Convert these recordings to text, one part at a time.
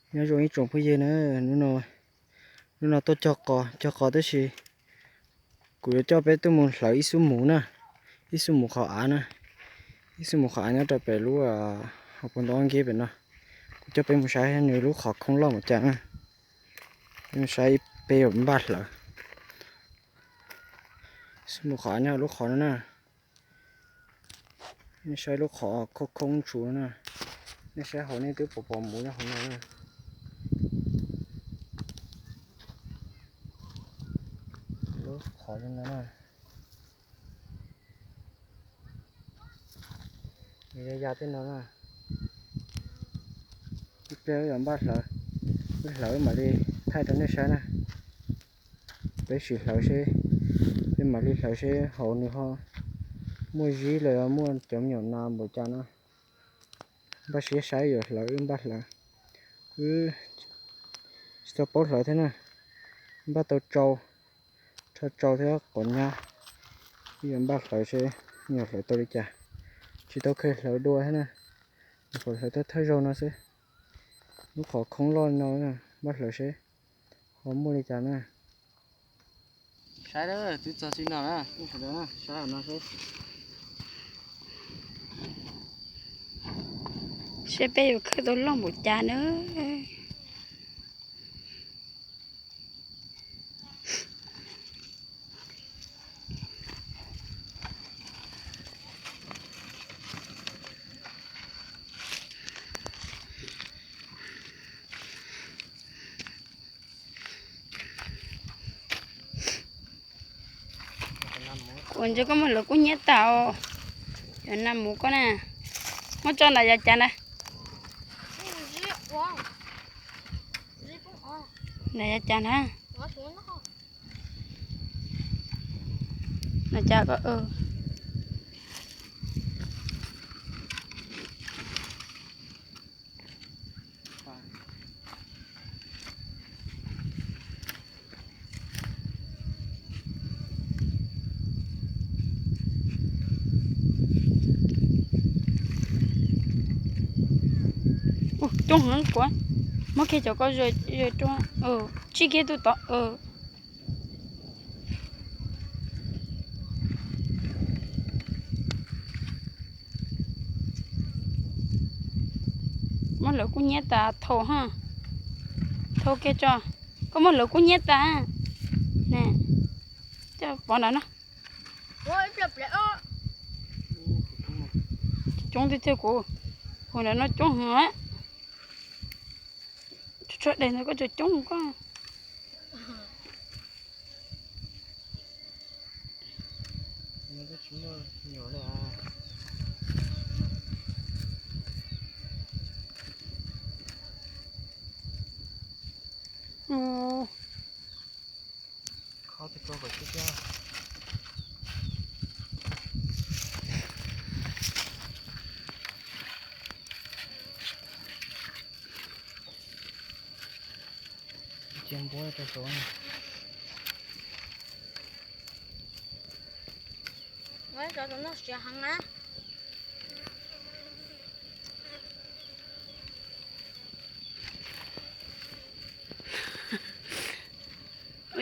Nyob zoo ib tsoom phooj ywg na, hnub no tuaj cog qos, cog qos tab sis kuv yuav coj peb tuaj mus hlawv ib xub mus na, ib xub mus qhov av na, ib xub mus qhov av nyob rau pem lub hauv paus ntoo nkib pem no. Kuv coj peb mus saib nws lub qhov khoob loj npaum cas na, peb mus saib peb yuav npaj hlawv. Xub mus qhov av nyob lub qhov no na. Nej saib lub qhov khoob khoob tsuv na, nej saib hauv nej twb pom pom mus nyob hauv no na. Lub qhov no na, nws ya ya tej no na. Ib pliag wb yuav npaj hlawv, wb hlawv mam li thaij rau nej saib na. Peb sim hlawv seb, peb mam li hlawv seb hauv nws ho muaj zib los yog muaj cov me nyuam nas npaum cas na. Npaj siab saib yuav hlawv wb npaj hlawv. Wb tsis tau paub hlawv thiab na, npaj tau tsau, rho tsau thiab quav nyab. Wb yuav npaj hlawv seb yuav hlawv tau li cas. Tsis tau kheev hlawv dua thiab na, nyuam qhuav hlawv thawj thawj zaug no xwb. Lub qhov khoob loj no, npaj hlawv seb ho muaj li cas na. Saib, twb txog txij no na, sawv daws na, saib no seb. Seb peb yuav khawb tau loj npaum cas na. Kuv ntsia koj muab lawv kub hnyiab tas os. Cov nas mus koj na. Muab tso nram yav cav na. Nram yav cav na. Nram cav ko. Coob heev kuv muab kiag cov ko, tsij kiag tus tod. Muab lawv kub hnyiab tas thau ha. Thau kiag tso. Koj muab lawv kub hnyiab tas. Ne, coj pov ntawd no. Coob tiag tiag kuv. Hu ntawd no coob heev. Tsuag tsuag daim ntawd koj tsuas coob koj. Cia npuab rau saud. Cov no siav heev na.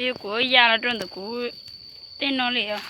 Yog kuv ya los rau ntawm kuv tej no li os.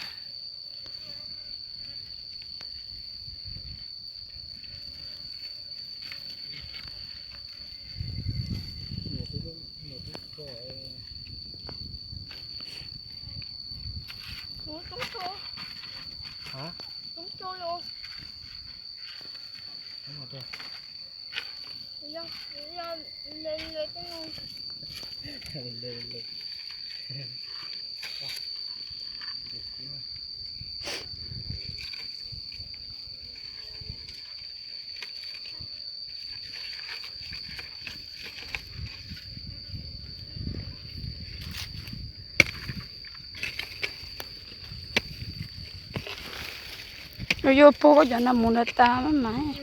Yuav puag koj cov nas mus no tas mas.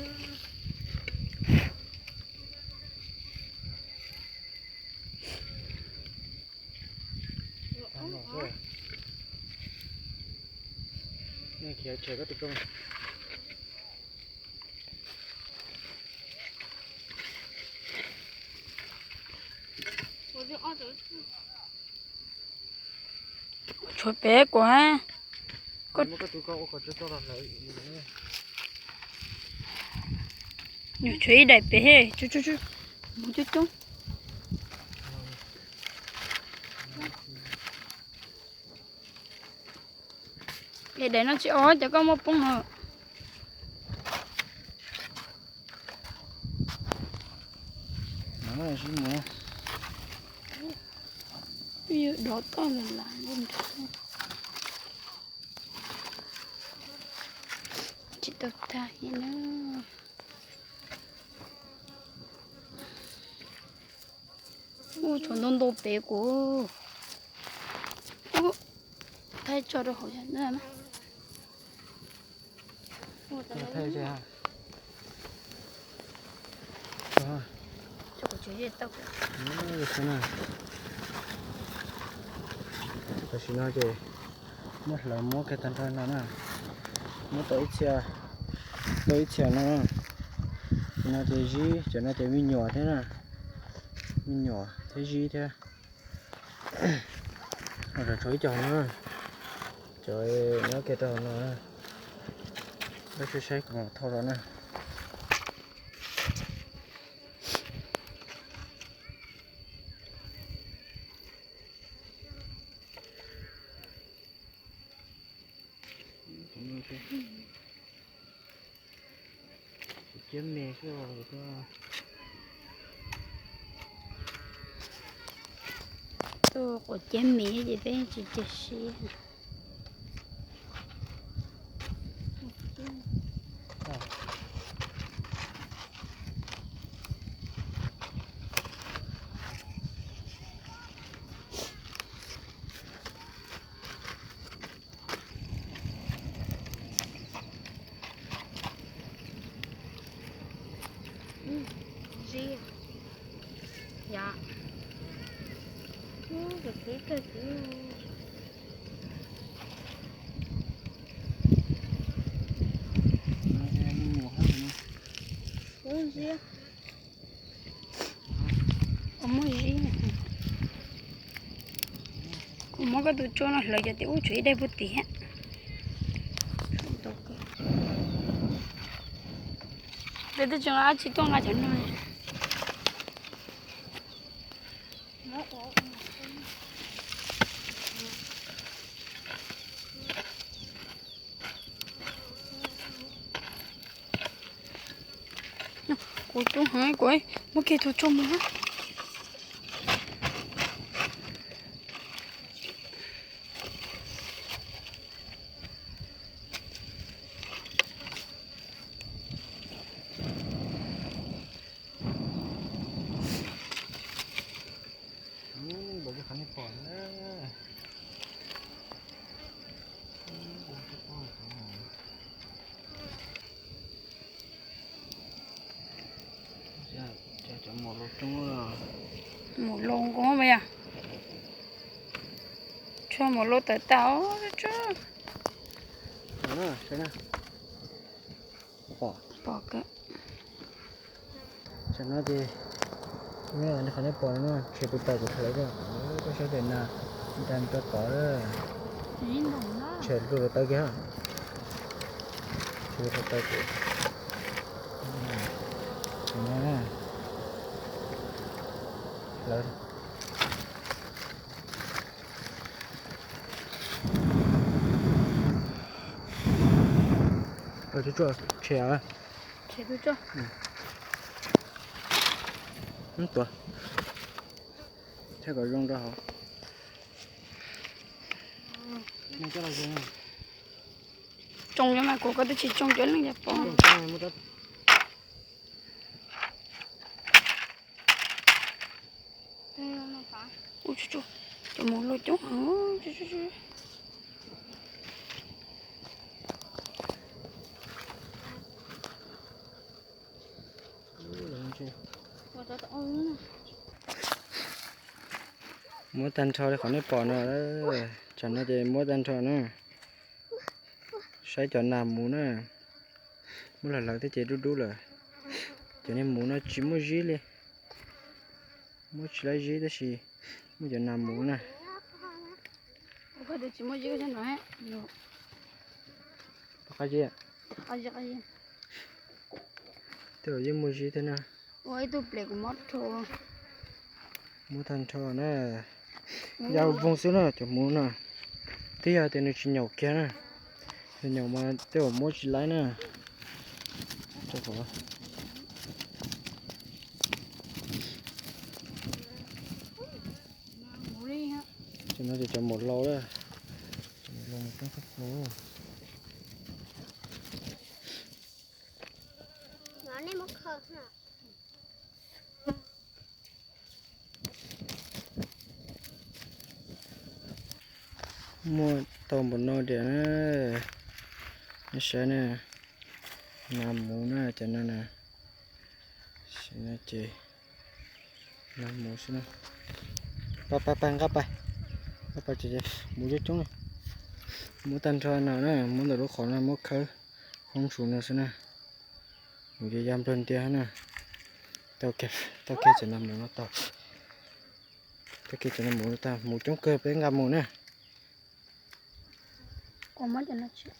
Tshuav pem kuv, nyuam tshuav ib daim pem, mus coob coob. Es daim no tsis o, cov koj muab poob no. Dov toj lam lam nrad, tsis tau tag thiab na. Ub, tshuav ntau ntau pem kuv. Ub, thaij tso rau hauv na. Tam sim no ces muab hlawv muab kiag tag nrho no na. Muab tau ib txhia, tau ib txhia no. Cov no ces zib, cov no ces me nyuam thiab na. Me nyuam thiab zib thiab. Ho tshuav ib co no, cov nyob kiag rau hauv no. Peb saib saib kuv mam thauj los na. Tus quav ciab me ces peb tsis cia siab. Zib. Yog. Ub, kuv tib tag tib. Ub, zib. Ua muaj zib. Kuv muab koj tus tshuaj no hlawv cov tim ub tshuav ib daim puag tim. Peb twb tsis nqa dab tsi tuaj nqa cov no. Kuv coob heev, kuv muab kiag tus tshuaj mus. Mus loo nkoos mas yog. Tshuaj mus loo tawm tag. Pom, pom kawg. Tam no ces, qhov nej pom no tshem tus taws kuv hlawv, koj saib tes nas, nra rau tod, tshem rau hauv taw kiag, tshem rau hauv taw kuv, tshem no, hlawv. Tshem, tuav, tshem kom zoo rau hauv. Tsoo mas kuv, koj twb tsis tsoo cov leej yog pom. Ua tsuj tsuj, cov mus luaj coob heev. Muab tag nrho li qhov nej pom no, tsam no ces muab tag nrho na. Saib cov nas mus na, muab hlawv hlawv thiab ces dub dub lawm. Cov niag mus no tsis muaj zib li. Muab tsis laib zib tab sis muab cov nas mus na. Tej zaum yeej muaj zib thiab na. Ua ib tug plis kuv mob rho. Muab tag nrho na. Yau voog xwb na cov hmuv no. Twb yog tias nws tsis nyaum kiag na. Nws nyaum mas tej zaum muab tsis laib na. Ces no ces cov maum laus lawm. Cov maum laus mus poob txoj hlua. Muaj tau npaum no diam na. Nej saib na, nas mus na cov no na. Ces nas mus xwb na. Pab pab pab nqaj pab, nqaj pab ces mus coob coob. Muab tag nrho no na, muab ntawm lub qhov no muab khawb khoob su no xwb na. Mus yuav ya nplog ntiab na. Tau kiag cov nas mus no tau. Tau kiag cov nas mus no tau, mus coob kawg peb nqa mus na. Kuv muab cov no tsis